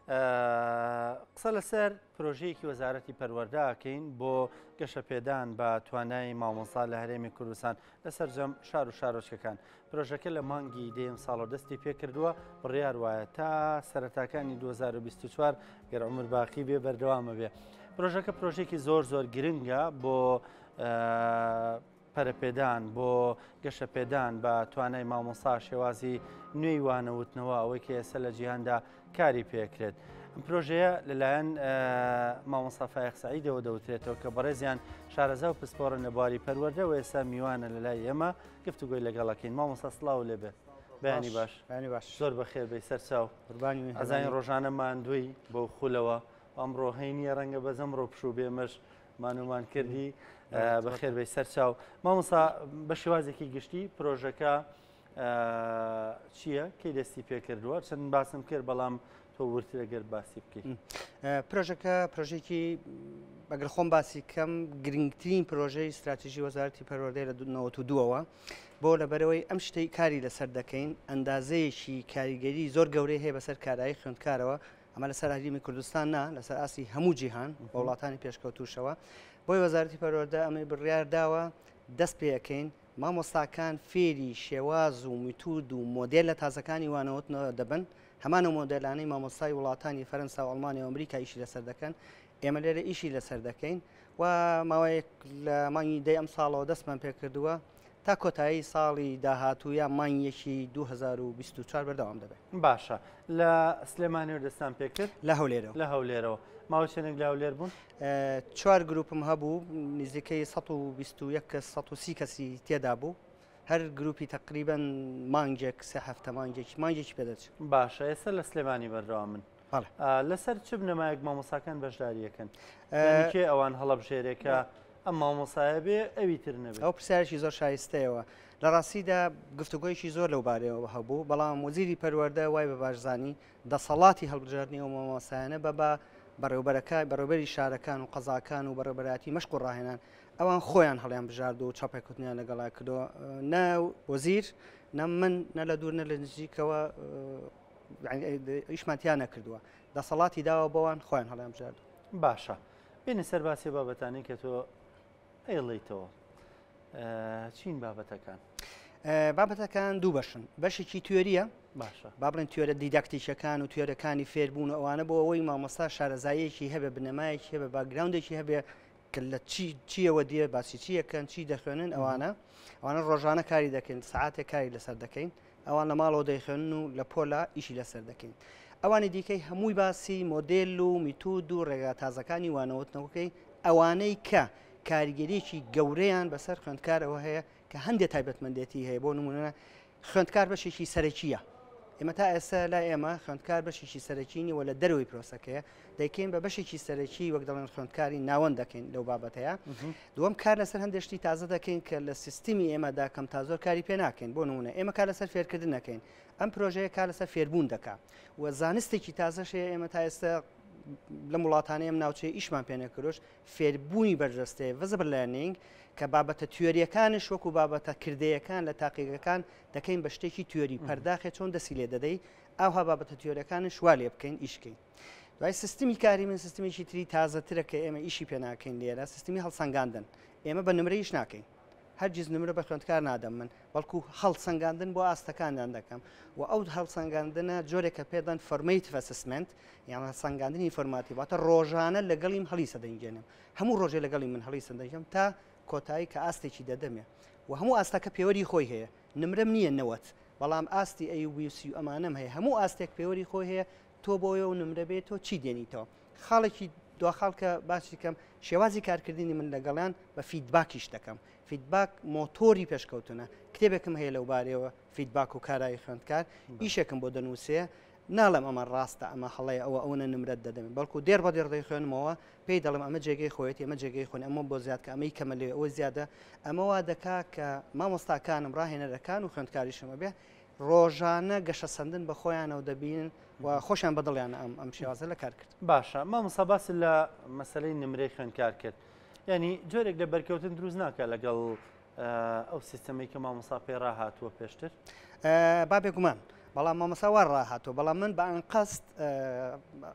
قسە لەسەر پرۆژەیەکی وەزارەتی پەروەردە ئەکەین بۆ گەشەپێدان بە توانای مامۆستا لە هەرێمی کوردستان لە سەرجەم شار و شارۆچکەکان. پرۆژەکە لە مانگی دەیەم ساڵەوە دەستی پێکردووە، بڕیار وایە تا سەرەتاکانی 2024 گەر عومر باقی بێ بەردەوامە بێ. پرۆژەکە پرۆژێکی زۆر زۆر گرنگە بۆ پەرەپێدان بۆ گەشەپێدان بە توانای مامۆستا شێوازی نوێی وانەوتنەوە ئەوەی کە ئێستا لە جیهاندا کاری پێکرێت. ئەم پرۆژەیە لەلایەن مامۆستا فایق سعیدەوە دەوترێتەوە کە بەڕێزیان شارەزا و پسپۆڕن لە بواری پەروەردە و ئێستا میوانە لە لای ئێمە گفتوگۆی لەگەڵەکەین. مامۆستا سڵاو لێبێت. بەیانی باش. بەیانی باش. زۆر بەخێر بێی سەرچاو. قوربانی ئەزانین ڕۆژانە ماندووی بەو خولەوە ئەمڕۆ هەینیە ڕەنگە بەس ئەمڕۆ پشوو بێمەش مانومان کردی بەخێر بێی سەرچاو. مامۆستا بە شێوازێکی گشتی پرۆژەکە چییە؟ کەی دەستی پێکردووە؟ چەند باسم کرد بەڵام تۆ ورترە گەر باسی بکەیت. پرۆژەکە پرۆژێکی ئەگەر خۆم باسی کەم گرنگترین پرۆژەی استراتیژی وەزارەتی پەروەردەی لە 92ەوە بۆ لەبەرەوەی ئەم شتەی کاری لەسەر دەکەین ئەندازەیەکی کاریگەری زۆر گەورەی هەیە بەسەر کارایی خوێندکارەوە ئەمە لەسەر هەرێمی کوردستان نا لەسەر ئاستی هەموو جیهان بە وڵاتانی پێشکەوتوشەوە بۆی وەزارەتی پەروەردە ئەمەی بڕیار داوە دەست پێەکەین مامۆستاکان فێری شێواز و میتود و مۆدێلە تازەکانی وانەوتنەوە دەبن، هەمان ئەو مۆدێلانەی مامۆستای وڵاتانی فەرەنسا و ئەڵمانیا و ئەمریکا ئیشی لەسەر دەکەن، ئێمە لێرە ئیشی لەسەر دەکەین و ماوەیەک لە مانگی دەی ئەم ساڵەوە دەستمان پێکردووە تا کۆتایی ساڵی داهاتوو یا مانگی یەکی 2024 بەردەوام دەبێت. باشە لە سلێمانیەوە دەستان پێکرد؟ لە هەولێرەوە. لە هەولێرەوە. ماوەی چەندێک لە هەولێر بوون؟ چوار گروپم هەبوو نزیکەی 121 کەس 130 کەسی تێدا بوو هەر گروپی تقریبا مانگێک سێ هەفتە مانگێکی مانگێکی پێدەچێت. باشە ئێستا لە سلێمانی بەردەوامن. لەسەر چ بنەمایەک مامۆساکان بەشداریەکەن؟ کێ ئەوان هەڵەبژێرێکە ئەم مامۆسایە بێ ئەوی تر نەبێت؟ ئەو پرسیارێکی زۆر شایستەیەوە لە ڕاستیدا گفتوگۆیەکی زۆر لەو بارەیەوە هەبوو بەڵام وەزیری پەروەردە وای بە باشزانی دەسەڵاتی هەڵبژاردنی ئەو مامۆستایانە بە بە بەڕێوبەرەکە بەڕێوبەری شارەکان و قەزاکان و بەڕێوبەرایەتی مەشق و ڕاهێنان ئەوان خۆیان هەڵیان بژارد و چاپێکوتنیان لەگەڵا کردەوە نە وەزیر نە من نە لە دوور نە لە نزیکەوە ئیشمان تیا نەکردووە دەسەڵاتی داوە بەوان خۆیان هەڵیان بژارد. باشە بێنە سەر باسی بابەتانەی کە تۆ ئەیڵێیتەوە چین بابەتەکان؟ بابەتەکان دوو بەشن بەشێکی توێریە باشە با بڵێن توێرە دیداکتیکەکان و توێرەکانی فێربوون و ئەوانە بۆ ئەوەی مامۆستا شارەزاییەکی هەبێ بنەمایەکی هەبێ باگراوندێکی هەبێ کە لە چی چیەوە دێ باسی چیەکەن چی دەخوێنن ئەوانە ئەوانە ڕۆژانە کاری دەکەین سعاتێک کاری لەسەر دەکەین ئەوان لە ماڵەوە دەیخوێنن و لە پۆلا ئیشی لەسەر دەکەین ئەوانی دیکەی هەمووی باسی مۆدێل و میتود و ڕێگا تازەکانی وانەوتنەوەکەی ئەوانەی کە کاریگەریەکی گەورەیان بەسەر خوێندکارەوە هەیە کە هەندێک تایبەتمەندێتی هەیە بۆ نمونە خوێندکار بەشێکی سەرەکیە ئێمە تا ئێستا لای ئێمە خوێندکار بەشێکی سەرەکی نیوە لە دەرەوەی پرۆسەکەیە دەیکەین بە بەشێکی سەرەکی وەک دەڵێن خوێندکاری ناوەند دەکەین لەو بابەتەیە دووەم کار لەسەر هەندێک شتی تازە دەکەین کە لە سیستمی ئێمەدا کەم تا زۆر کاری پێ ناکەین بۆ نمونە ئێمە کار لەسەر فێرکردن نەکەین ئەم پرۆژەیە کار لەسەر فێربوون دەکا و زانستێکی تازەش هەیە ئێمە تا ئێستا لەم وڵاتانەی ئەم ناوچەیە ئیشمان پێ نەکردوش فێربوونی بەرجەستەیە Visible Learning کە بابەتە تیۆریەکانش وەکو بابەتە کردەیەکان لە تاقیگەکان دەکەین بە شتێکی تیۆری پەرداخێ چۆن دەسی لێ دەدەی ئاوها بابەتە تیۆرەکانش وا لێ بکەین ئیشکەین دوای سیستمی کاری من سیستمێکی تری تازەترە کە ئێمە ئیشی پێ ناکەین لێرە سیستمی هەڵسەنگاندن ئێمە بە نمرە ئیش ناکەین هەرگیز نمرە بە خوێندکار نادەم من بەڵکو هەڵسەنگاندن بۆ ئاستەکانیان دەکەم و ئەو هەڵسەنگاندنە جۆرێکە پێدەن formative assessment یان هەڵسەنگاندنی formative واتە ڕۆژانە لەگەڵیم هەڵی سەدەنگێنم هەموو ڕۆژێ لەگەڵی من هەڵی سەدەنگێم تا کۆتایی کە ئاستێکی دەدەمێ و هەموو ئاستەکە پێوەری خۆی هەیە نمرەم نییە 90 بەڵام ئاستی A و B و C و ئەمانەم هەیە هەموو ئاستێک پێوەری خۆی هەیە تۆ بۆیە و نمرە بێ تۆ چی دێنیتەوە خاڵێکی دواخاڵ کە باسی کەم شێوازی کارکردنی من لەگەڵیان بە feedback یش دەکەم feedback مۆتۆری پێشکەوتنە کتێبێکم هەیە لەو بارەیەوە feedback و کارایی خوێندکار ئیشێکم بۆ دەنووسێ ناڵێم ئەمە ڕاستە ئەمە هەڵەیە ئەوە ئەوەنە نمرەت دەدەمێ بەڵکو دێڕ بە دێڕ دەیخوێنمەوە پێی دەڵێم ئەمە جێگەی خۆیەتی ئەمە جێگەی خۆنی ئەمە بۆ زیاد کە ئەمەی کەمە لێ ئەوە زیادە ئەمە وا دەکا کە مامۆستاکانم ڕاهێنەرەکان و خوێندکاریشم ئەبێ ڕۆژانە گەشەسەندن بە خۆیانەوە دەبینن و خۆشیان بەدڵیانە ئەم ئەم شێوازە لە کارکرد. باشە مامۆستا باست لە مەسەلەی نمرەی خوێندکار کرد یعنی جۆرێک لە بەرکەوتن دروست ناکە لەگەڵ ئەو سیستەمەی کە مامۆستا پێ ڕاهاتووە پێشتر؟ با بێگومان. بەڵام مامۆستا وا ڕاهاتووە بەڵام من بە ئەنقەست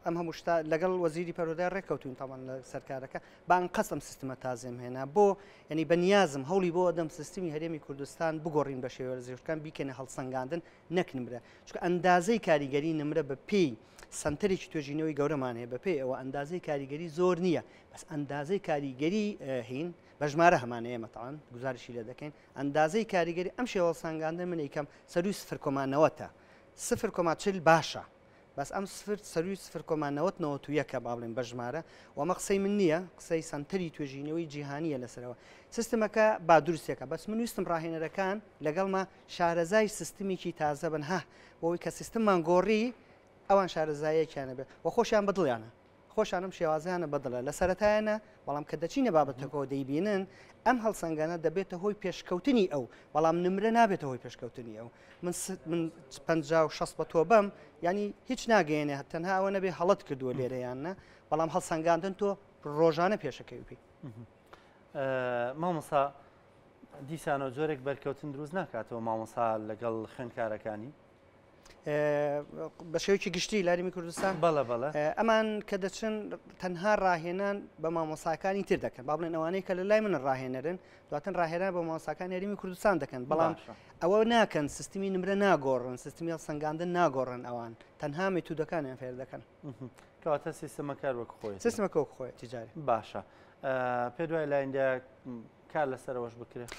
ئەم هەموو شتە لەگەڵ وەزیری پەروەردە ڕێککەوتوین تاوان لە سەرکارەکە بە ئەنقەست ئەم سیستمە تازێم هێنا بۆ یعنی بەنیازم هەوڵی بۆ ئەدەم سیستمی هەرێمی کوردستان بگۆڕین بە شێوەرزیشکان بیکەنە هەڵسەنگاندن نەک نمرە چونکە ئەندازەی کاریگەری نمرە بە پێی سەنتەرێکی توێژینەوەی گەورەمان هەیە بە پێی ئەوە ئەندازەی کاریگەری زۆر نییە بەس ئەندازەی کاریگەری هین بە ژمارە هەمانە ئێمە تاوان گزارشی لێ دەکەین ئەندازەی کاریگەری ئەم شێوە هەڵسەنگاندن من ئەیکەم سەروی سفر کۆما نەوەتە سفر کۆما چل باشە بەس ئەم سفر سەروی سفر کۆما نەوەت نەوەت و یەکە با بڵێن بە ژمارە و ئەمە قسەی من نییە قسەی سەنتەری توێژینەوەی جیهانیە لەسەرەوە سیستمەکە با دروستێکە بەس من ویستم ڕاهێنەرەکان لەگەڵما شارەزای سیستمێکی تازە بن هە بۆی کە سیستممان گۆڕی ئەوان شارەزایەکیانە بێ و خۆشیان بەدڵیانە خۆشیان ئەم شێوازەیانە بەدڵە لە سەرەتایە نا، بەڵام کە دەچینە بابەتەکەوە دەیبینن ئەم هەڵسەنگانە دەبێتە هۆی پێشکەوتنی ئەو، بەڵام نمرە نابێتە هۆی پێشکەوتنی ئەو. من من 50 و 60 بە تۆ بەم یانی هیچ ناگەیەنێ تەنها ئەوە نەبێ هەڵەت کردووە لێرە یان نا، بەڵام هەڵسەنگاندن تۆ ڕۆژانە پێشەکەوی پێی. مامۆستا دیسانەوە جۆرێک بەرکەوتن دروست ناکاتەوە مامۆستا لەگەڵ خوێندکارەکانی؟ بە شێوەیەکی گشتی لاریمی کوردستان بەڵە بەڵە ئەمان کە دەچن تەنها ڕاهێنان بە مامۆساکانی تر دەکەن با بڵێن ئەوانەی کە لە لای من ڕاهێنەرن دواتن ڕاهێنان بە مامۆساکانی هەرێمی کوردستان دەکەن بەڵام ئەوە ناکەن سیستمی نمرە ناگۆڕن سیستمی هەڵسەنگاندن ناگۆڕن ئەوان تەنها مێتودەکانیان فێر دەکەن کەواتە سیستمەکە وەک خۆی سیستمەکە وەک خۆیەتی جارێ باشە پێ دوای لایندە کار لەسەرەوەش بکرێت؟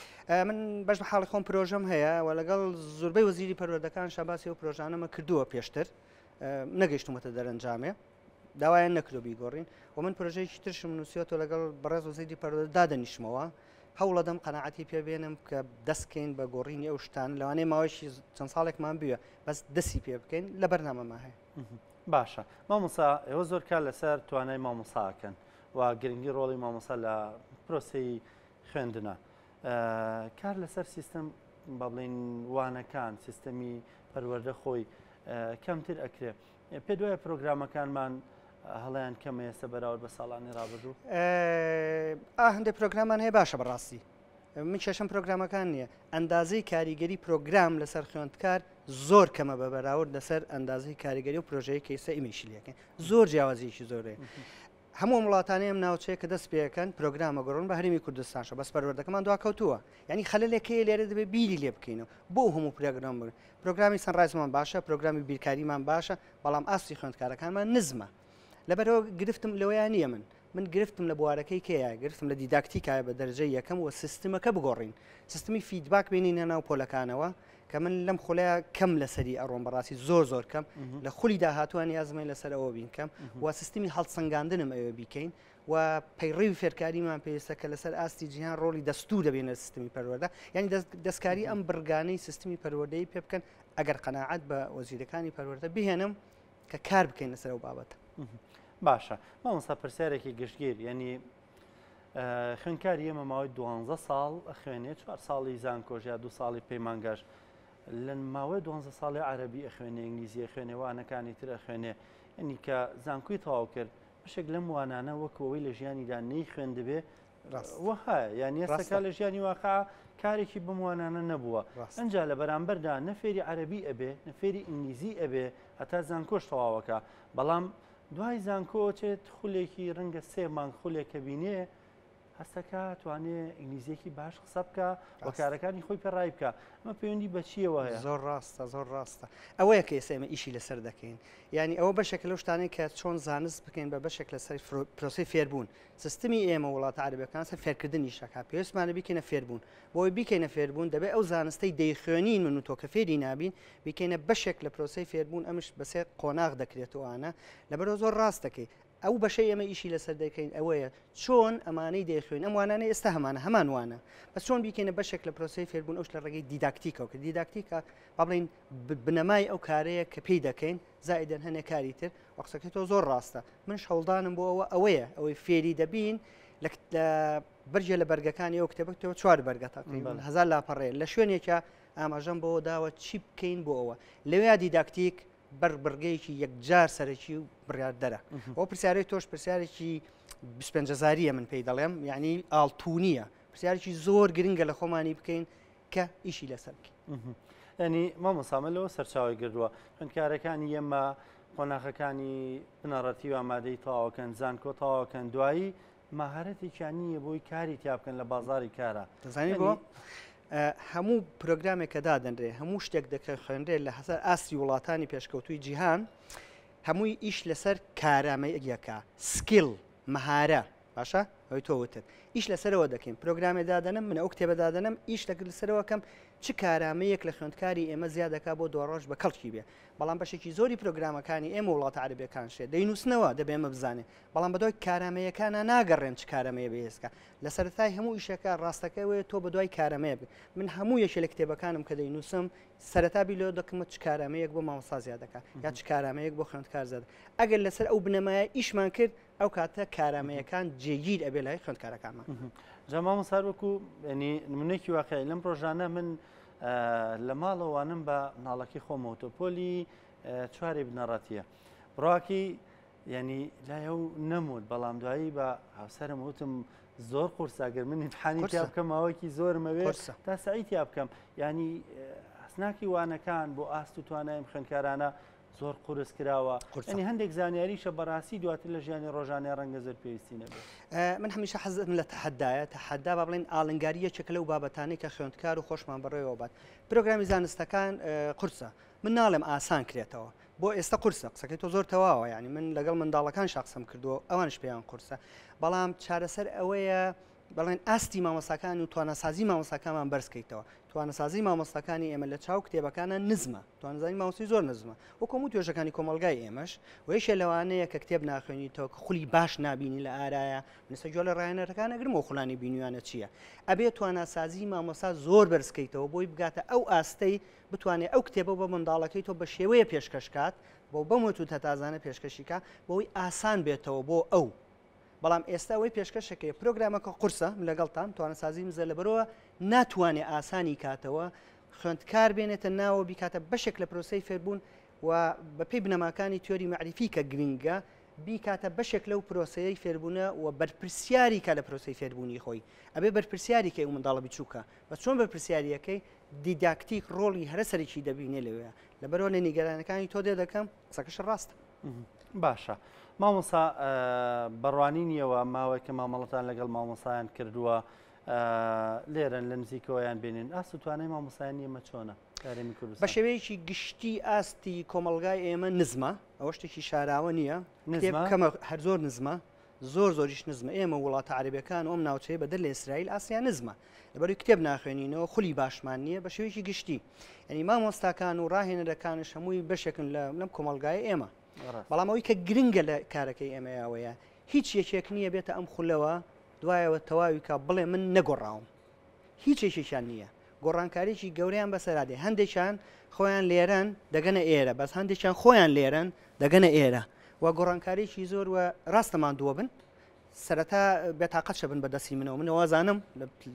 من بەش بە حاڵی خۆم پرۆژەم هەیە و لەگەڵ زۆربەی وەزیری پەروەردەکان شاباسی ئەو پرۆژانەمە کردووە پێشتر نەگەیشتومەتە دەرەنجامێ داوایان نەکردو بیگۆڕین و من پرۆژەیەکی ترشم نووسیوەتەوە لەگەڵ بەڕێز وەزیری پەروەردە دادەنیشمەوە هەوڵەدەم قەناعەتی پێ بێنم کە دەستکەین بە گۆڕینی ئەو شتان لەوانەیە ماوەیەکی چەند ساڵێکمان بوێ بەس دەستی پێ بکەین لە بەرنامەما هەیە. باشە مامۆسا ئێوە زۆر کار لەسەر توانای مامۆساکەن و گرنگی ڕۆڵی مامۆسا لە پرۆسەی خوێندنە کار لەسەر سیستم با بڵین وانەکان سیستەمی پەروەردە خۆی کەمتر ئەکرێ پێ دوایە پرۆگرامەکانمان هەڵیان کەمە ئێستا بەراورد بە ساڵانی ڕابردوو ئا هەندێک پرۆگرامان هەیە باشە بەڕاستی من کێشەم پرۆگرامەکان نییە ئەندازەی کاریگەری پرۆگرام لەسەر خوێندکار زۆر کەمە بە بەراورد لەسەر ئەندازەی کاریگەری و پرۆژەیە کە ئێستا ئیمەیشی لەکەین زۆر جیاوازیەکی زۆر هەیە هەموو ئەم وڵاتانەی ئەم ناوچەیە کە دەست پێکەن پرۆگرامە گۆڕن بە هەرێمی کوردستانشە بەس پەروەردەکەمان دواکەوتووە یعنی خەلەلێک هەیە لێرە دەبێت بیری لێ بکەینەوە بۆ هەموو پرۆگرام بگرن پرۆگرامی سەنڕایزمان باشە پرۆگرامی بیرکاریمان باشە بەڵام ئاستی خوێندکارەکانمان نزمە لەبەرەوە گرفتم لەوەیان نییە من من گرفتم لە بوارەکەی کێیە گرفتم لە دیداکتیکایە بە دەرجەی یەکەم و سیستمەکە بگۆڕین سیستمی feedback بێنینە ناو پۆلەکانەوە کە من لەم خولەیە کەم لەسەری ئەڕۆم بەڕاستی زۆر زۆر کەم لە خولی داهاتووە نیازمە لەسەر ئەوە بین کەم و سیستمی هەڵسەنگاندنم ئەوێ بیکەین و پەیڕەوی فێرکاریمان پێویستە کە لەسەر ئاستی جیهان ڕۆڵی دەستور دەبێنە سیستمی پەروەردە یعنی دەستکاری ئەم بڕگانەی سیستمی پەروەردەی پێ بکەن ئەگەر قەناعەت بە وەزیرەکانی پەروەردە بهێنم کە کار بکەین لەسەر ئەو بابەتە. باشە مامۆستا پرسیارێکی گشتگیر یعنی خوێندکاری ئێمە ماوەی دوانزە ساڵ ئەخوێنێ چوار ساڵی زانکۆش یا دو ساڵی پەیمانگاش لە ماوەی دوانزە ساڵی عەربی ئەخوێنێ ئینگلیزی ئەخوێنێ وانەکانی تر ئەخوێنێ یعنی کە زانکۆی تەواو کرد بەشێک لەم وانانە وەکو ئەوەی لە ژیانیدا نەیخوێندبێ وەهایە یان ئێستاکە لە ژیانی واقع کارێکی بەم وانانە نەبووە ئەجا لە بەرامبەردا نە فێری عەربی ئەبێ نە فێری ئینگلیزی ئەبێ هەتا زانکۆش تەواوەکە بەڵام دوای زانکۆ چێت خولێکی ڕەنگە سێ مانگ خولێک کە بینێ هەستەکە توانێ ئینگلیزیەکی باش قسە بکە و کارەکانی خۆی پێ ڕای بکە ئەمە پەیوەندی بە چیەوە هەیە؟ زۆر ڕاستە زۆر ڕاستە ئەوەیە کە ئێستا ئێمە ئیشی لەسەر دەکەین یعنی ئەوە بەشێک لەو شتانەی کە چۆن زانست بکەین بە بەشێک لەسەر پرۆسەی فێربوون سیستمی ئێمە وڵاتە عەرەبیەکان سەر فێرکردنیش ئەکا پێویستمانە بیکەینە فێربوون بۆی بیکەینە فێربوون دەبێت ئەو زانستەی دەیخوێنین من و تۆ کە فێری نابین بیکەینە بەشێک لە پرۆسەی فێربوون ئەمش بەسێ قۆناغ دەکرێتەوەانە لەبەرەوە زۆر ڕاست دەکەی ئەو بەشەی ئێمە ئیشی لەسەر دەکەین ئەوەیە چۆن ئەمانەی دەیخوێن ئەم وانانە ئێستا هەمانە هەمان وانە بەس چۆن بیکەینە بەشێک لە پرۆسەی فێربوون ئەوش لە ڕێگەی دیداکتیکەوە کە دیداکتیکە با بڵێین بنەمای ئەو کارەیە کە پێی دەکەین زائیدەن هەنێ کاری تر و قسەکەی تۆ زۆر ڕاستە منش هەوڵدانم بۆ ئەوە ئەوەیە ئەوەی فێری دەبین لە بەرگێ لە بەرگەکانی ئەو کتێبە تۆ چوار بەرگە تقریبا هزار لاپەڕێ لە شوێنێکە ئاماژەم بۆ داوە چی بکەین بۆ ئەوە لەوێ دیداکتیک بەر بڕگەیەکی یەکجار سەرەکی و بڕیاردەرە ئەو پرسیارەی تۆش پرسیارێکی 25 هزاریە من پێی دەڵێم یعنی ئاڵتونیە پرسیارێکی زۆر گرنگە لە خۆمانی بکەین کە ئیشی لەسەر بکەین. ینی مامۆستا من لەوە سەرچاوی گردووە خوێندکارەکانی ئێمە قۆناخەکانی بنەڕەتی و ئامادەی تەواوکەن زانکۆ تەواوکەن دوایی مەهارەتێکیان نییە بۆی کاری تیا بکەن لە بازاری کارە دەزانی بۆ هەموو پرۆگرامێک کە دادەنرێ هەموو شتێک دەکرێت خوێنرێ لە هەسەر ئاستی وڵاتانی پێشکەوتوی جیهان هەمووی ئیش لەسەر کارامەیەکە skill مەهارە باشە ئەوی تۆ وتت ئیش لەسەرەوە دەکەین پرۆگرامێ دادەنم من ئەو کتێبە دادەنم ئیش لەگەل لەسەرەوەکەم چ کارامەیەک لە خوێندکاری ئێمە زیاد دەکا بۆ دواڕۆژ بە کەڵکی بێ بەڵام بەشێکی زۆری پرۆگرامەکانی ئێمە وڵاتە عەرەبیەکان شێ دەینووسنەوە دەبێ ئێمە بزانێ بەڵام بەدوای کارامەیەکانە ناگەڕێن چ کارامەیە بەهێزکە لە سەرەتای هەموو ئیشەکە ڕاستەکە وێ تۆ بەدوای کارامەیە بێ من هەموو یەکێ لە کتێبەکانم کە دەینووسم سەرەتا بیر لەوە دەکەمە چ کارامەیەک بۆ مامۆستا زیاد دەکات یا چ کارامەیەک بۆ خوێندکار زیاد ئەگەر لەسەر ئەو بنەمایە ئیشمان کرد ئەو کاتە کارامەیەکان جێگیر ئەبێ لای خوێندکارەکانمان. جا مامۆستا وەکو ینی نمونەیەکی واقعی لەم ڕۆژانە من لە ماڵەوانم بە مناڵەکەی خۆمەوە تۆ پۆلی چواری بنەڕەتیە بڕاکی ینی لای ئەو نەموت بەڵام دوایی بە هاوسەرم وتم زۆر قورسا گەر من امتحانی تیا بکەم ماوەیەکی زۆرمەوێ تا سەعی تیا بکەم ینی هەستناکی وانەکان بۆ ئاست و توانایم خوێندکارانە زۆر قورس کراوە ینی هەندێک زانیاریشە بەڕاستی دواتر لە ژیانی ڕۆژانەی ڕەنگە زۆر پێویستی نەبێت. من هەمیشە حەزم لە تەحەدایە، تەحەدا با بڵێین ئاڵنگاری یەکێکە لەو بابەتانەی کە خوێندکار و خۆشمان بەڕێوە بات. پرۆگرامی زانستەکان قورسە، من ناڵێم ئاسان کرێتەوە، بۆ ئێستا قورسە، قسەکەی تۆ زۆر تەواوە، یانی من لەگەڵ منداڵەکانشا قسەم کردووە ئەوانش پێیان قورسە، بەڵام چارەسەر ئەوەیە بەڵێن ئاستی مامۆستاکان و تواناسازی مامۆستاکانمان بەرز کەیتەوە تواناسازی مامۆستاکانی ئێمە لە چاو کتێبەکانە نزمە توانزانی مامۆستی زۆر نزمە وەکو هەموو توێژەکانی کۆمەڵگای ئێمەش و یەکێ لەوانەیە کە کتێب ناخوێنیتەوە کە خولی باش نابینی لە ئارایە منسە گوێ لە ڕایەنەرەکان ئەگرمەوە خولانی بینیوانە چییە ئەبێ تواناسازی مامۆستا زۆر بەرز کەیتەوە بۆی بگاتە ئەو ئاستەی بتوانێت ئەو کتێبە بە منداڵەکەی تۆ بە شێوەیە پێشکەش کات بۆ بەم وتوتە تازانە پێشکەشی کا بۆی ئاسان بێتەوە بۆ ئەو بەڵام ئێستا ئەوەی پێشکەشەکەی پرۆگرامەکە قورسە من لەگەڵتام توانەسازی مزە لەبەرەوە ناتوانێ ئاسانی کاتەوە خوێندکار بێنێتە ناوە بیکاتە بەشێک لە پرۆسەی فێربوون و بەپێی بنەماکانی تیۆری مەعریفی کە گرنگە بیکاتە بەشێک لەو پرۆسەیەی فێربوونە و بەرپرسیاری کە لە پرۆسەی فێربوونی خۆی ئەبێ بەرپرسیاری کە ئەو منداڵە بچووکە بە چۆن بەرپرسیاریەکەی دیداکتیک ڕۆڵی هەرە سەرەکی دەبینێ لەوێ لەبەرەوە لە نیگەرانەکانی تۆ دێ دەکەم قسەکەش ڕاستە. باشە مامۆسا بەڕوانینیەوە ماوەی کە مامەڵەتان لەگەڵ مامۆسایان کردووە لێرەن لە نزیکەوەیان بینین ئاست و توانای مامۆسایان ئێمە چۆنە هەرێمی کوردستان؟ بە شێوەیەکی گشتی ئاستی کۆمەڵگای ئێمە نزمە ئەوە شتێکی شاراوە نییە نزمە کەمە هەر زۆر نزمە زۆر زۆریش نزمە ئێمە وڵاتە عەرەبیەکان و ئەم ناوچەیە بەدەر لە ئیسرائیل ئاسیا نزمە لەبەروی کتێب ناخوێنینەوە خولی باشمان نییە بە شێوەیەکی گشتی یعنی مامۆستاکان و ڕاهێنەرەکانش هەمووی بەشێکن لە لەم کۆمەڵگای ئێمە بەڵام ئەوەی کە گرنگە لە کارەکەی ئێمەیەوەیە هیچ یەکێک نییە بێتە ئەم خولەوە دوایەوە تەواوی کا بڵێ من نەگۆڕاوم هیچ یەکێکیان نییە گۆڕانکاریی گەورەیان بەسەرا دێ هەندێکیان خۆیان لێرەن دەگەنە ئێرە بەس هەندێکیان خۆیان لێرەن دەگەنە ئێرە و گۆڕانکاریی زۆر و ڕاستە ماندووە بن سەرەتا بێتاقەت شەبن بە دەستی منەوە من وازانم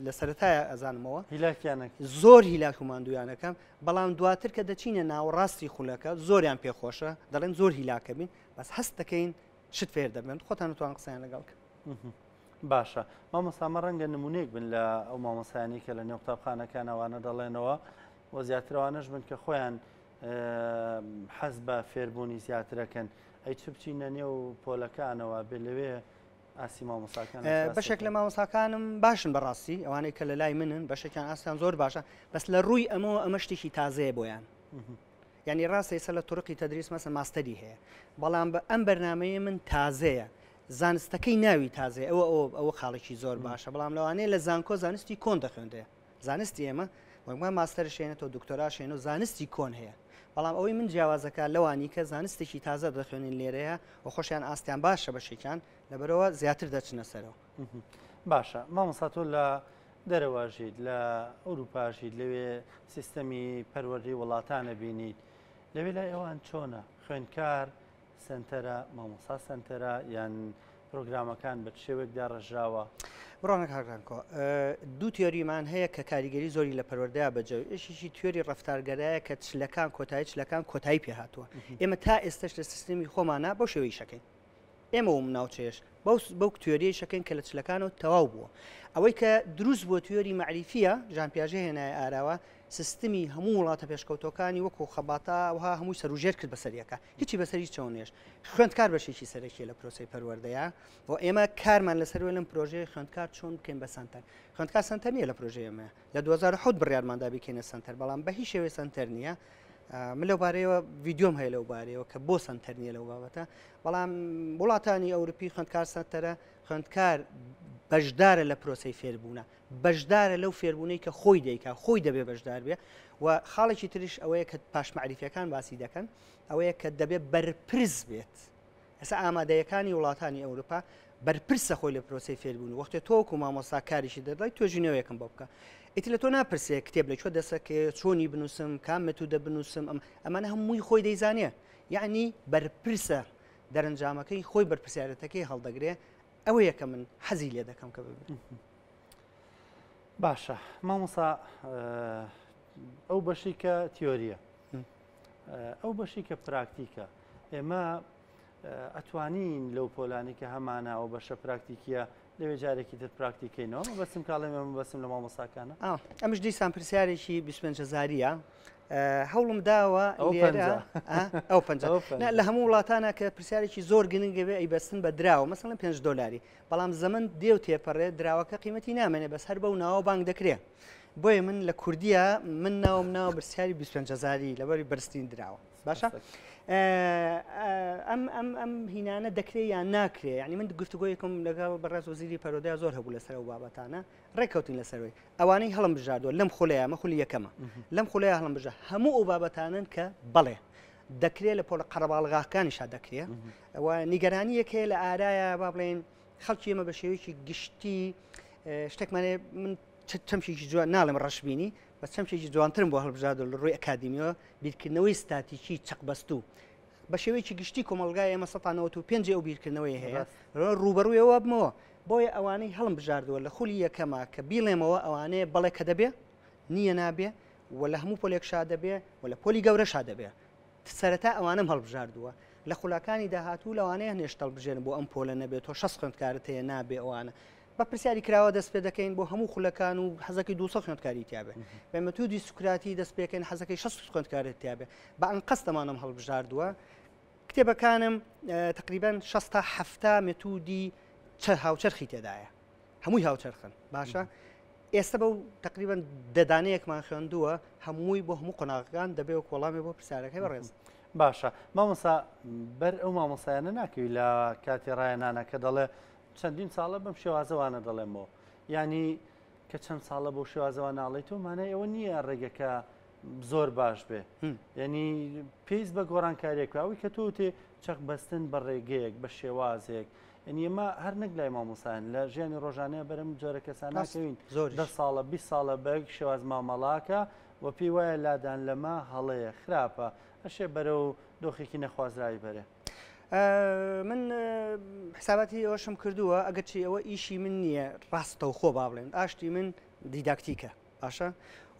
لە سەرەتای ئەزانمەوە هیلاکیانە زۆر هیلاک و ماندویانەکەم بەڵام دواتر کە دەچینە ناوەڕاستی خولەکە زۆریان پێخۆشە دەڵێن زۆر هیلاکە بین بەس هەست دەکەین شت فێر دەبن خۆتان توان قسەیان لەگەڵ کە. باشە مامۆستا ئەمە ڕەنگە نمونەیەک بن لە ئەو مامۆستایانەی کە لە نێو قوتابخانەکان ئەوانە دەڵێنەوە و زیاتر ئەوانەش بن کە خۆیان حەز بە فێربوونی زیاترەکەن ئەی چ بچینە نێو پۆلەکانەوە بێ لەوێ ئاسی مامۆستاکان بەشێک لە مامۆستاکانم باشن بەڕاستی ئەوانەی کە لە لای منن بەشێکیان ئاستیان زۆر باشە بەس لە ڕووی ئەمەوە ئەمە شتێکی تازەیە بۆیان یعنی ڕاستە ئێستا لە طرقی تدریس مەسە ماستەری هەیە بەڵام بە ئەم بەرنمەیە من تازەیە زانستەکەی ناوی تازەیە ئەوە ئەوە ئەوە خاڵێکی زۆر باشە بەڵام لەوانەیە لە زانکۆ زانستی کۆن دەخوێندرێ زانستی ئێمە وەکما ماستەرش هێنێتەوە دکتۆراش هێنە و زانستی کۆن هەیە بەڵام ئەوەی من جیاوازەکە لەوانی کە زانستێکی تازە دەخوێنین لێرەیە و خۆشیان ئاستیان باشە بەشێکیان لەبەرەوە زیاتر دەچنە سەرەوە. باشە مامۆستا تۆ لە دەرەوە ژیت لە ئەوروپا ژیت لەوێ سیستەمی پەروەردەی وڵاتانە بینیت لەوێ لای ئەوان چۆنە خوێندکار سەنتەرە مامۆستا سەنتەرە یان پرۆگرامەکان بە چ شێوەیەک داڕێژراوە؟ بڕوانە کاک ڕەنکۆ دوو تیۆریمان هەیە کە کاریگەری زۆری لە پەروەردەیا بەجێ یەکێکی تیۆری ڕەفتارگەرایە کە چلەکان کۆتایی چلەکان کۆتایی پێ هاتووە ئێمە تا ئێستش لە سیستمی خۆمانە بەو شێوەی شەکەین. ئێمە وم ناوچەیەش بەو بەو تیۆریەی شەکەین کە لە چلەکانەوە تەواو بووە. ئەوەی کە دروست بووە تیۆری مەعریفیە، ژان پیاژێ هێنایە ئاراوە، سیستمی هەموو وڵاتە پێشکەوتووەکانی وەکو خەباتە وها هەمووی سەروژێر کرد بەسەر یەکا، هیچی بەسەر هیچەوە نێشت. خوێندکار بەشێکی سەرەکیە لە پرۆسەی پەروەردەیا و ئێمە کارمان لەسەر لەم پرۆژەیە خوێندکار چۆن بکەین بە سەنتەر. خوێندکار سەنتەر نییە لە پرۆژەی ئێمە. لە 2007 بڕیارمان دا بیکەینە سەنتەر، بەڵام بە هیچ شێوەیەک سەنتەر نییە. من لەو بارەیەوە ڤیدیۆم هەیە لەو بارەیەوە کە بۆ سەنتەر نییە لەو بابەتە، بەڵام وڵاتانی ئەوروپی خوێندکار سەنتەرە، خوێندکار بەشدارە لە پرۆسەی فێربوونە، بەشدارە لەو فێربوونەی کە خۆی دەیکا، خۆی دەبێ بەشدار بێ. و خاڵێکی تریش ئەوەیە کە پاشمەعریفیەکان باسی دەکەن، ئەوەیە کە دەبێ بەرپرس بێت. ئێستا ئامادەیەکانی وڵاتانی ئەوروپا بەرپرسە خۆی لە پرۆسەی فێربوون. وەختێ تۆ وەکو مامۆستا کاریشی دەدڵی توێژینەوەیەکم بۆ بکە، ئیتر لە تۆ ناپرسێ کتێب لە کوێ دەسەکەوێ، چۆنی بنووسم، کام مێتودە بنووسم، ئەم ئەمانە هەمووی خۆی دەیزانێ. یعنی بەرپرسە، دەرەنجامەکەی خۆی بەرپرسیارەتەکەی هەڵدەگرێ. ئەوەیە کە من حەزی لێ دەکەم کە ببێت. باشە مامۆسا، ئەو بەشی کە تیۆریە، ئەو بەشی کە پراکتیکە، ئێمە ئەتوانین لەو پۆلانی کە هەمانە ئەو بەشە پراکتیکیە لەوێ جارێکی تر پراکتیکەینەوە؟ بەسم کاڵێم ئەمە بەسم لە مامۆساکانە. ئەمش دیسان پرسیارێکی 25 هزاریە. هەوڵم داوە ئەو پەنج لە هەموو وڵاتانە کە پرسیارێکی زۆر گرنگە بێ ئەیبەستن بە دراوە، مەسەڵەن 5 دلاری، بەڵام زەمن دێو تێپەڕێ دراوەکە قیمەتی نامێنێ، بەس هەر بەو ناوە بانگ دەکرێ. بۆیە من لە کوردیە من ناوم ناوە پرسیاری 25 هزاری لەبەری بەرزترین دراوە. باشە ئەم ئەم ئەم هینانە دەکرێ یان ناکرێ؟ یعنی من گفتوگۆیەکم لەگەڵ بەڕێز وەزیری پەرۆدە زۆر هەبوو لەسەر ئەو بابەتانە، ڕێککەوتین لەسەروی ئەوانەی هەڵم بژاردووە لەم خولەیە، مە خولی یەکەمە، لەم خولەیە هەڵم بژە هەموو ئەو بابەتانن کە بەڵێ دەکرێت لە پۆلە قەرەباڵغاکانیشا دەکرێت. و نیگەرانیەک هەیە لە ئارایە، با بڵێن خەڵکی ئێمە بە شێوەیەکی گشتی شتێکمانێ، من چەمکێکی جوان ناڵێم ڕەشبینی، بە چەمکێکی جوانترم بۆ هەڵبژاردو لە ڕووی ئەکادیمیەوە، بیرکردنەوەی ستاتیکی چەقبەستوو. بە شێوەیەکی گشتی کۆمەڵگای ئێمە 95% ئەو بیرکردنەوەی هەیە، ڕووبەڕوویەوە بمەوە. بۆیە ئەوانەی هەڵم بژاردووە لە خولی یەکەمە کە بیڵێمەوە ئەوانەیە بەڵێ کە دەبێ، نییە نابێ، و لە هەموو پۆلێک شا دەبێ و لە پۆلی گەورە شا دەبێ. سەرەتا ئەوانەم هەڵبژاردووە. لە خولاکانی داهاتوو لەوانەیە هەنێ شت هەڵبژێرم بۆ ئەم پۆلە نەبێت، تۆ 60 خوێندکارت هەیە نابێ ئەوانە. بە پرسیاری کراوە دەست پێ دەکەین بۆ هەموو خولەکان و حەزەکەی 200 خوێندکاری تیاابێ. بە مەتودی سوکراتی دەست پێکەین، حەزەکەی 60 خوێندکارت تیاابێ. بە ئەنقەست ئەمانەم هەڵبژاردووە. کتێبەکانم تقریبا 60 تا 70 مێتودی هاوچەرخی تێدایە، هەمووی هاوچەرخن. باشە ئێستا بەو تقریبا دەدانەیەکمان خوێندووە، هەمووی بۆ هەموو قۆناغەکان دەبێ وەک وەڵامێ بۆ پرسیارەکەی بەڕێز. باشە مامۆسا، بەر ئەو مامۆسایانە ناکەوی لە کاتی ڕایەنانە کە دەڵێ چەندین ساڵە بەم شێوازەوانە دەڵێمەوە، یعنی کە چەند ساڵە بەو شێوازەوە ناڵێیتەوە مانای ئەوە نییە ڕێگەکە زۆر باش بێ، یعنی پێویست بە گۆڕانکاریەک ئەوەی کە تۆ تێ چەق بەستن بە ڕێگەیەک بە شێوازێک، یعنی ئێمە هەر نەک لای مامۆسایان لە ژیانی ڕۆژانەیە بەرەم جۆرە کەسان ناکەوین زۆر 10 ساڵە 20 ساڵە بە یەک شێواز مامەڵاکە و پێی وایە لادان لەمە هەڵەیە خراپە، ئەشێ بەرەو دۆخێکی نەخوازراوی بەرێ. من حساباتی ئەوەشم کردووە، ئەگەرچی ئەوە ئیشی من نییە ڕاستەوخۆ با بڵێن ئاشتی من دیداکتیکە، باشە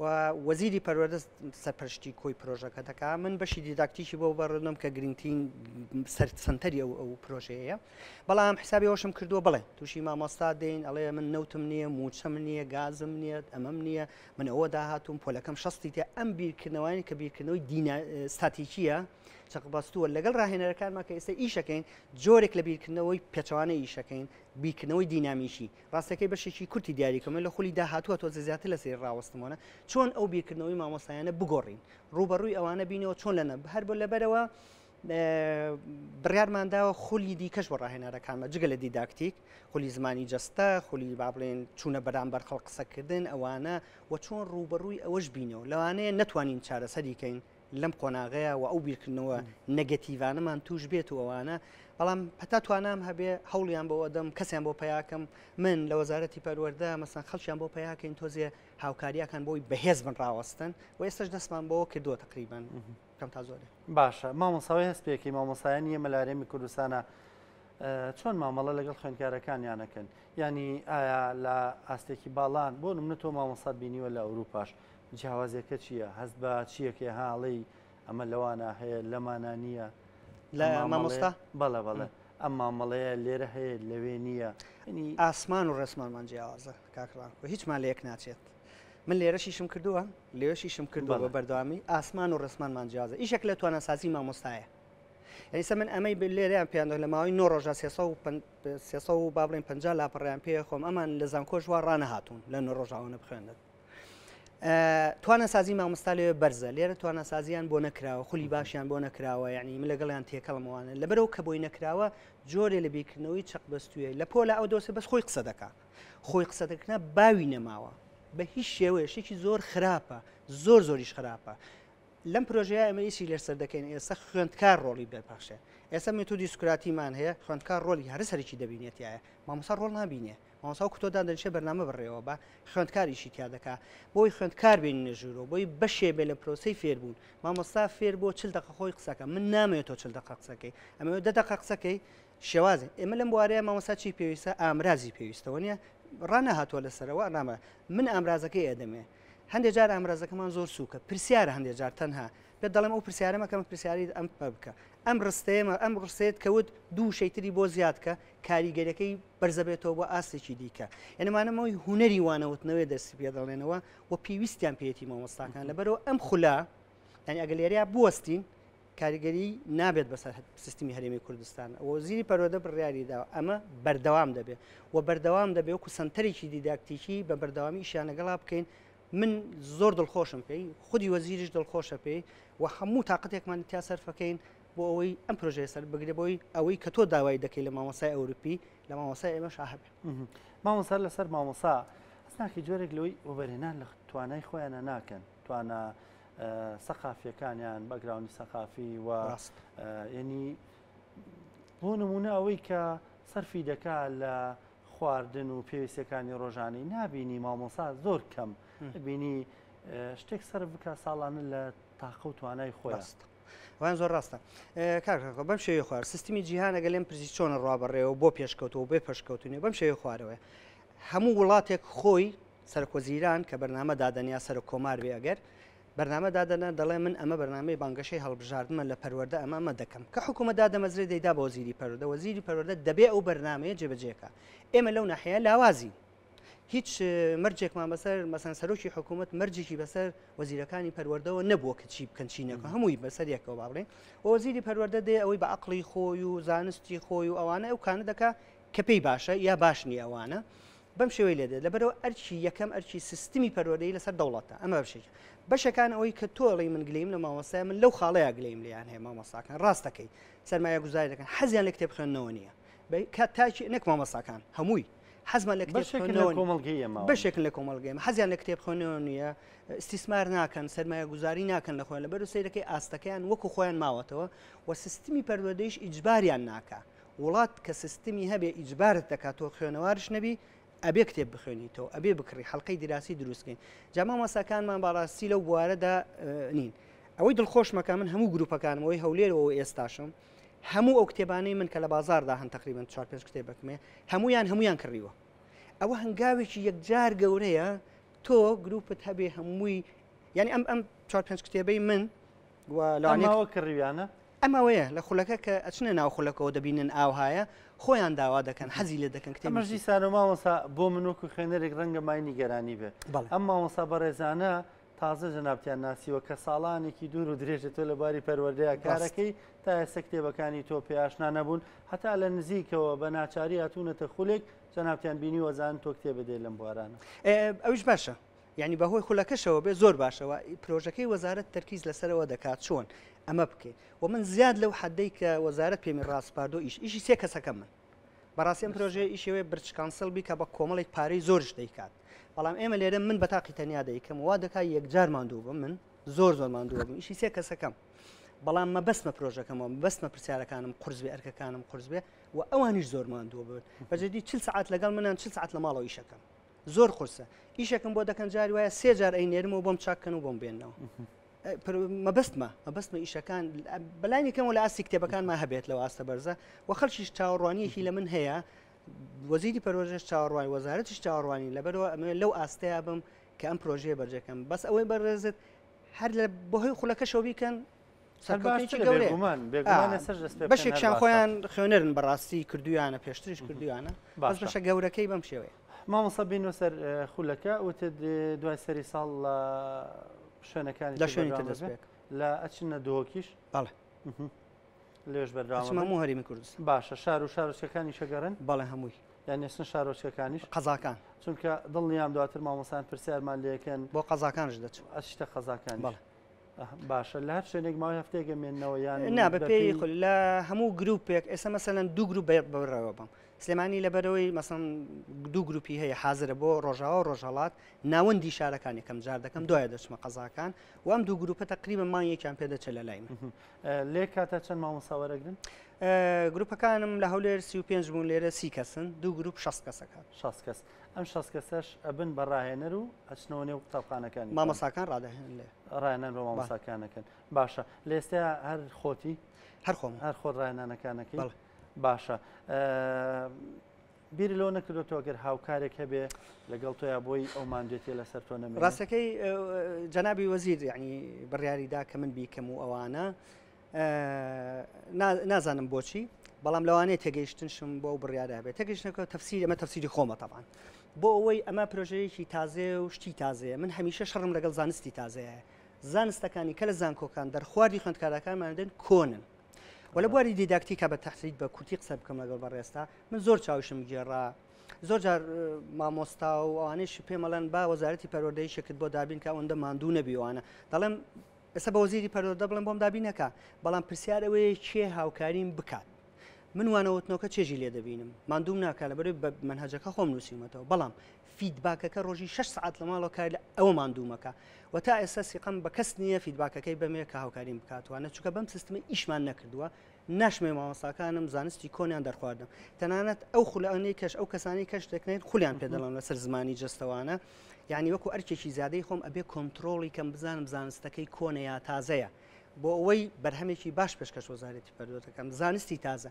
و وەزیری پەروەردە سەرپەرشتی کۆی پرۆژەکە دەکا، من بەشی دیداکتیکی بۆ بەڕێنم کە گرنگترین سەنتەری ئەو پرۆژەیە. بەڵام حسابی ئەوەشم کردووە، بڵێ تووشی مامۆستا دێین ئەڵێ من نەوتم نییە، موچەم نییە، گازم نییە، ئەمەم نییە، من ئەوە داهاتوم پۆلەکەم شەستی تێ. ئەم بیرکردنەوەیان کە بیرکردنەوەی دینا ستاتیکیە چەقبەستووە لەگەڵ ڕاهێنەرەکانمان کە ئێستا ئیشەکەین، جۆرێک لە بیرکردنەوەی پێچەوانە ئیشەکەین، بیرکردنەوەی دینامیکی. ڕاستەکەی بەشێکی کورتی دیاریکەم لە خولی داهاتووە تۆزە زیاتر لەسەری ڕاوەستمەوە، چۆن ئەو بیرکردنەوەی مامۆستایانە بگۆڕین، ڕووبەڕووی ئەوانە بینەوە چۆن لە نە هەر بۆ لەبەرەوە بڕیارمان داوە خولی دیکەش بۆ ڕاهێنەرەکانمە جگە لە دیداکتیک، خولی زمانی جەستە، خولی با بڵێن چوونە بەرامبەر خەڵک قسەکردن ئەوانە، و چۆن ڕووبەڕووی ئەوەش بینەوە. لەوانەیە نەتوانین چارەسەری کەین لەم قۆناغەیە و ئەو بیرکردنەوە نەگەتیڤانەمان توش بێت و ئەوانە، بەڵام هەتا توانام هەبێ هەوڵیان بۆ ئەدەم، کەسیان بۆ پیاکەم. من لە وەزارەتی پەروەردە مەسەن خەڵکیان بۆ پیاکەین تۆزێ هاوکاریەکان بۆی بەهێز بن ڕاوەستن، و ئێستاش دەستمان بەوە کردووە تقریبان کەم تا زۆرێ. باشە مامۆساوی هەست پێکی مامۆسایانی ئێمە لە هەرێمی کوردستانە چۆن مامەڵە لەگەڵ خوێندکارەکانیانەکەن؟ ینی ئایا لە ئاستێکی باڵان؟ بۆ نمونە تۆ مامۆسات بینیوە لە ئەوروپاش، جیاوازیەکە چییە؟ هەست بە چیەکەی هاڵی ئەمە لەوانە هەیە لەمانە نییە؟ لە مامۆستا؟ بەڵێ بەڵێ. ئەم مامەڵەیە لێرە هەیە لەوێ نییە ئاسمان و ڕێسمانمان جیاوازە کاک ڕانکۆ هیچمان لە یەک ناچێت من لێرەشیشم کردووە لێشیشم کردووە بە بەردەوامی ئاسمان و ڕێسمانمان جیاوازە ئیشێک لە تواناسازی مامۆستایە یعنی سە من ئەمەی لێرەیان پێیان لە ماوەی نۆ ڕۆژە 300 و با بڵێن 50 لاپەڕیان پێ خۆم ئەمان لە زانکۆش وا ڕانەهاتوون لە نۆ ڕۆژاوانە بخوێندن تواناسازی مامۆستا لەوێ بەرزە لێرە تواناسازیان بۆ نەکراوە خولی باشیان بۆ نەکراوە یعنی من لەگەڵیان تێکەڵمەوانە لەبەرەوە کە بۆی نەکراوە جۆرێ لە بیرکردنەوەی چەق بەستوویە لە پۆلە ئەو دۆسێ بەس خۆی قسە دەکا خۆی قسە دەکرنا باوی نەماوە بە هیچ شێوەیە شتێکی زۆر خراپە زۆر زۆریش خراپە لەم پرۆژەیە ئێمە ئیشی لەسەر دەکەین ئێستا خوێندکار ڕۆڵی دەرپەخشێ ئێستا مێتۆدی سوکراتیمان هەیە خوێندکار ڕۆڵی هەرە سەرەکی دەبینێتایە مامۆستا ڕۆڵ نابینێ مامۆستا وەکو تۆ دادەنیشێ بەرنامە بەڕێوە بە خوێندکار ئیشی تیا دەکا بۆی خوێندکار بێنینە ژوورەوە بۆی بەشێ بێ لە پرۆسەی فێربوون مامۆستا فێر بۆ چل دەقە خۆی قسەکە من نامەوێت تۆ چل دەقە قسەکەی ئەمەوێت دە دەقە قسەکەی شێوازی ئێمە لەم بوارەیە مامۆستا چی پێویستە ئامرازی پێویستەوە نییە ڕانەهاتووە لەسەرەوە نامە من ئامرازەکەی ئەدەمێ هەندێک جار ئامرازەکەمان زۆر سووکە پرسیارە هەندێک جار تەنها پێت دەڵێم ئەو پرسیارە مەکە من پرسیاری ئەم بکە ئەم ڕستەیەمە ئەم ڕستەیەت کەوت دوو شەی تری بۆ زیاد کە کاریگەریەکەی بەرزەبێتەوە بۆ ئاستێکی دیکە یعنی مانەمەوەی هونەری وانەوتنەوەی دەستی پێ دەڵێنەوە و پێویستیان پێیەتی مامۆستاکان لەبەرەوە ئەم خولە یعنی ئەگەر لێرەیا بوەستین کاریگەری نابێت بەسەر سیستمی هەرێمی کوردستان وەزیری پەروەردە بڕیاری داوە ئەمە بەردەوام دەبێت و بەردەوام دەبێت وەکو سەنتەرێکی دیداکتیکی بە بەردەوامی ئیشیان لەگەڵا بکەین من زۆر دڵخۆشم پێی خودی وەزیریش دڵخۆشە پێی و هەموو تاقەتێکمان تیا سەرفەکەین بۆ ئەوەی ئەم پرۆژەیە سەر بگرێ بۆی ئەوەی کە تۆ داوای دەکەی لە مامۆستای ئەوروپی لە مامۆستای ئێمەش هەبێ. مامۆستا لەسەر مامۆستا هەست ناکەی جۆرێک لەوەی وەبەرهێنان لە توانای خۆیانە ناکەن توانا سەقافیەکانیان background ی سەقافی و ڕاست. یعنی بۆ نمونە ئەوەی کە سەرفی دەکا لە خواردن و پێویستەکانی ڕۆژانەی نابینی مامۆسا زۆر کەم بینی شتێک سەرف بکە ساڵانە لە تاقە و توانای خۆی ڕاست. وان زۆر ڕاستە کاک بەم شێوەی خوار سیستمی جیهان ئەگەر لێم پرسی چۆنە ڕوا بەڕێوە بۆ پێشکەوتەوە بێ پێشکەوتنی بەم شێوەی خوارەوەی هەموو وڵاتێک خۆی سەرۆکوەزیران کە بەرنامە دادەنیا سەرۆک کۆمار بێ ئەگەر بەرنامە دادەنا دەڵێ من ئەمە بەرنامەی بانگەشەی هەڵبژاردنمە لە پەروەردە ئەمە ئەمە دەکەم کە حکوومەت دادەمەزرێ دەیدا بە وەزیری پەروەردە وەزیری پەروەردە دەبێ ئەو بەرنامەیە جێبەجێکە ئێمە لەو ناحەیە لاوازین هیچ مەرجێکمان بەسەر مەسەن سەرۆکی حکوومەت مەرجێکی بەسەر وەزیرەکانی پەروەردەوە نەبووە کە چی بکەن چی نەکەن هەمووی بەسەر یەکەوە با بڵێن وەزیری پەروەردە دێ ئەوەی بە عقلی خۆی و زانستی خۆی و ئەوانە ئەو کانە دەکا کە پێی باشە یا باش نییە ئەوانە بەم شێوەی لێ دێت لەبەرەوە ئەرکی یەکەم ئەرکی سیستمی پەروەردەی لەسەر دەوڵەتە ئەمە بەشێک بەشەکان ئەوەی کە تۆ ئەڵێی من گلەیم لە مامۆستای من لەو خاڵەیە گلەیم لێیان هەیە مامۆستاکان ڕاستەکەی سەرمایە گوزاری دەکەن حەزیان لە کتێب خوێندنەوە نییە تاکی نەک مامۆستاکان هەمووی حەزمان لە کتێب خوێندنەوە کۆمەڵگەی ئێمە بەشێکن لە کۆمەڵگەی ئێمە حەزیان لە کتێب خوێندنەوە نییە ئیستیسمار ناکەن سەرمایە گوزاری ناکەن لە خۆیان لەبەر سەیرەکەی ئاستەکەیان وەکو خۆیان ماوەتەوە و سیستمی پەروەردەیش ئیجباریان ناکا وڵات کە سیستمی هەبێ ئیجبارت دەکات تۆ خوێنەوارش نەبی ئەبێ کتێب بخوێنیتەوە ئەبێ بکڕی حەڵقەی دیراسی دروستکەین جا مامۆستاکانمان بەڕاستی لەو بوارەدا نین ئەوەی دڵخۆشمەکە من هەموو گروپەکانم ئەوەی هەولێرەوە ئێستاشم هەموو ئەو کتێبانەی من کە لە بازاردا هەن تقریبا چوار پێنج کتێبەکم هەیە هەمویان هەمویان کڕیوە ئەوە هەنگاوێکی یەکجار گەورەیە تۆ گروپت هەبێ هەمووی یعنی ئەم ئەم چوار پێنج کتێبەی من و لەوانەیە کڕیویانە ئەم ئەوەیە لە خولەکە کە ئەچنە ناو خولەکەوە دەبینن ئاوهایە خۆیان داوا دەکەن حەزی لێ دەکەن کتێب ئەمەش دیسانەوە مامۆستا بۆ من وەکو خوێنەرێک ڕەنگە مای نیگەرانی بێ بەڵێ. ئەم مامۆستا بەڕێزانە تازە جەنابتیان ناسیوە کە ساڵانێکی دوور و درێژە تۆ لە باری پەروەردەیە ڕاست. کارەکەی تا ئێستا کتێبەکانی تۆ پێ ئاشنا نەبوون هەتا لە نزیکەوە بە ناچاری هاتوونەتە خولێک جەنابتیان بینیوە زان تۆ کتێبە دێ لەم بوارانە. ئێ، ئەویش باشە یعنی بەهۆی خولەکەشەوە بێ زۆر باشەوە پرۆژەکەی وەزارەت تەرکیز لەسەرەوە دەکات چۆن ئەمە بکەین و من زیاد لەو حدەی کە وەزارەت پێمی ڕاسپاردۆ ئیش ئیشی سێ کەسەکەم من بەڕاستی ئەم پرۆژەیە ئیشەوەی British Council بی کە بە کۆمەڵێک پارەی زۆرش دەیکات بەڵام ئێمە لێرە من بە تاقی تەنیا دەیکەم وا دەکات یەکجار ماندوو بم من زۆر زۆر ماندوو بم ئیشی سێ کەسەکەم بەڵام مەبەستمە پرۆژەکەمەوە مەبەستمە پرسیارەکانم قورس بێ ئەرکەکانم قورس بێ و ئەوانیش زۆر ماندوو بن بەجدی 40 سەعات لەگەڵ منان 40 سەعات لە ماڵەوە ئیشەکەم زۆر قورسە ئیشێکم بۆ دەکەن جاری وایە سێ جار ئەینێرمەوە بۆم چاککەن و بۆم بێنەوە مەبەستمە مەبەستمە ئیشەکان بەلانی کەمەوە لە ئاستی کتێبەکانمان هەبێت لەو ئاستە بەرزە و خەڵکیش چاوەڕوانیەکی لە من هەیە وەزیری پەروەردەش چاوەڕوانی وەزارەتیش چاوەڕوانی لەبەرەوە ئەمەوێت لەو ئاستەیە بم کە ئەم پرۆژەیە بەرجەکەم بەس ئەوەی بەڕێزت هەر لە بەهۆی خولەکەشەوە بیکەن. سەرکەوتنێکی گەورەیە. بێگومان بێگومان ئێستاش دەست پێ بکەن هەر بەشێکیان باشە. خۆیان خوێنەرن بەڕاستی کردویانە پێشتریش کردویانە بەس باشە. بەشە گەورەکەی بەم شێوەیە. مامۆستا بینەوە سەر خولەکە وتت دوای سەری ساڵ لە شوێنەکانی لە تر شوێنی تر بەردەوام دەست دەبێ؟ پێ ئەکەم. لە ئەچنە دهۆکیش؟ بەڵێ. لێش بەردەوام ئەچمە هەموو هەرێمی کوردستان. باشە شار و شارۆچکەکانیش ئەگەڕێن؟ بەڵێ هەمووی. یان ئێستا شارۆچکەکانیش؟ قەزاکان. چونکە دڵنیام دواتر مامۆستایان پرسیارمان لێکەن. بۆ قەزاکانش دەچم. ئەچیتە قەزاکانیش؟ بەڵێ. باشە لە هەر شوێنێک ماوەی هەفتەیەک ئەمێننەوە یان نا بەپێی خول لە هەموو گروپێک ئێستا مەسەلەن دوو گروپ بەڕێوە بەم سلێمانی لەبەرەوەی مەسەن دوو گروپی هەیە حازرە بۆ ڕۆژاوا و ڕۆژهەڵات ناوەندی شارەکان یەکەم جار دەکەم دوایە دەچمە قەزاکان و ئەم دوو گروپە تقریبا مانگێکیان پێ دەچێت لە لای من. لێ کاتە چەند مامۆستا وەرەگرن؟ گروپەکانم لە هەولێر 35 بوون لێرە 30 کەسن دوو گروپ 60 کەسەکان. 60 کەس ئەم 60 کەسەش ئەبن بە ڕاهێنەر و ئەچنەوە نێو قوتابخانەکانی مامۆستاکان ڕادەهێنن لێ. ڕاهێنان بە مامۆستاکانەکەن. باشە لە ئێستا هەر خۆتی؟ هەر خۆم. هەر خۆت ڕاهێنانەکانەکەی؟ بەڵێ. باشە بیر لەوە نەکردۆتەوە گەر هاوکارێک هەبێ لەگەڵ تۆیا بۆی ئەو ماندوێتیە لەسەر تۆ نەمێنێ؟ ڕاستەکەی جەنابی وەزیر یعنی بڕیاری دا کە من بیکەم و ئەوانە نازانم بۆچی بەڵام لەوانەیە تێگەیشتنشم بۆ ئەو بڕیارە هەبێت تێگەیشتنەکە تەفسیر ئەمە تەفسیری خۆمە تەبان بۆ ئەوەی ئەمە پرۆژەیەکی تازەیە و شتی تازەیە من هەمیشە شەڕم لەگەڵ زانستی تازەیە زانستەکانی کە لە زانکۆکان دەرخواردی خوێندکارەکانمان دێن کۆنن و لە بواری دیداکتیکا بە تەحدید بە کورتی قسە بکەم لەگەڵ بەڕێزتا من زۆر چاوشم گێڕا زۆر جار مامۆستا و ئەوانەیش پێمەڵێن با وەزارەتی پەروەردەی شکت بۆ دابین کە ئەوەندە ماندوو نەبی ئەوانە دەڵێم ئێستا بە وەزیری پەروەردە بڵێم بۆم دابین نەکا بەڵام پرسیار ئەوەیە کێ هاوکاریم بکات من وانەوتنەوەکە چێژی لێ دەبینم ماندووم ناکا لەبەرەوەی بە مەنهەجەکە خۆم نووسیومەتەوە بەڵام feedback ەکە ڕۆژی 6 سعات لە ماڵەوە کار لە ئەوە ماندوومەکە و تا ئێستا سیقەم بە کەس نییە feedback ەکەی بەمێ کە هاوکاریم بکاتوانە چونکە بەم سیستمە ئیشمان نەکردووە ناشمێ مامۆستاکانم زانستی کۆنیان دەرخواردم تەنانەت ئەو خولانەی کەش ئەو کەسانی کەش دەکرێن خولیان پێ دەڵێن لەسەر زمانی جەستەوانە یعنی وەکو ئەرکێکی زیادەی خۆم ئەبێ کۆنتترۆڵی کەم بزانم زانستەکەی کۆنە یا تازەیە بۆ ئەوەی بەرهەمێکی باش پێشکەش وەزارەتی پەروەردەکەم زانستی تازە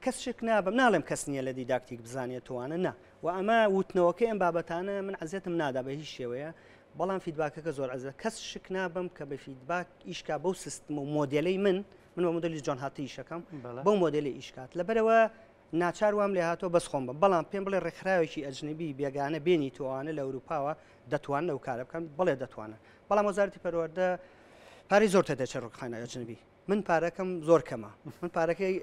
کەس شک نابم ناڵێم کەس نییە لە دیداکتیک بزانێت توانە نا و ئەمە وتنەوەکەی ئەم بابەتانە من عەزێتم نادا بە هیچ شێوەیە بەڵام feedback ەکە زۆر عەزە کەس شک نابم کە بە feedback ئیشکا بەو سیستم و مۆدێلەی من من بە مۆدێلی جۆن هاتی ئیشەکەم بەو مۆدێلی ئیشکات لەبەرەوە ناچار وام لێ هاتووە بەس خۆم بم بەڵام پێم بڵێ ڕێکخراوێکی ئەجنبی بێگانە بێنی تۆوانە لە ئەوروپاوە دەتوانن ئەو کارە بکەن بڵێ دەتوانن بەڵام وەزارەتی پەروەردە پارەی زۆر تێدەچێت ڕێکخانە ئەجنبی من پارەکەم زۆر کەمە من پارەکەی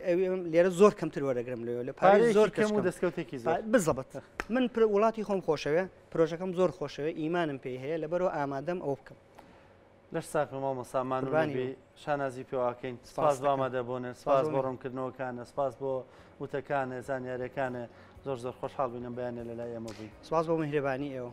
لێرە زۆر کەمتر وەرەگرم لەوێ لە پارەی زۆر کەم و دەستکەوتێکی زۆر بزەبت من وڵاتی خۆم خۆشەوێ پرۆژەکەم زۆر خۆشەوێ ئیمانم پێی هەیە لەبەرەوە ئامادەم ئەو بکەم. لەش ساغ بی مامۆستا ماندوو نەبی شانازی پێواکەین سپاس بۆ ئامادەبوونت سپاس بۆ ڕوونکردنەوەکانت سپاس بۆ وتەکانت زانیاریەکانت زۆر زۆر خۆشحاڵ بووین ئەم بەیانە لەلای ئێمە بووی. سپاس بۆ میهرەبانی ئێوە.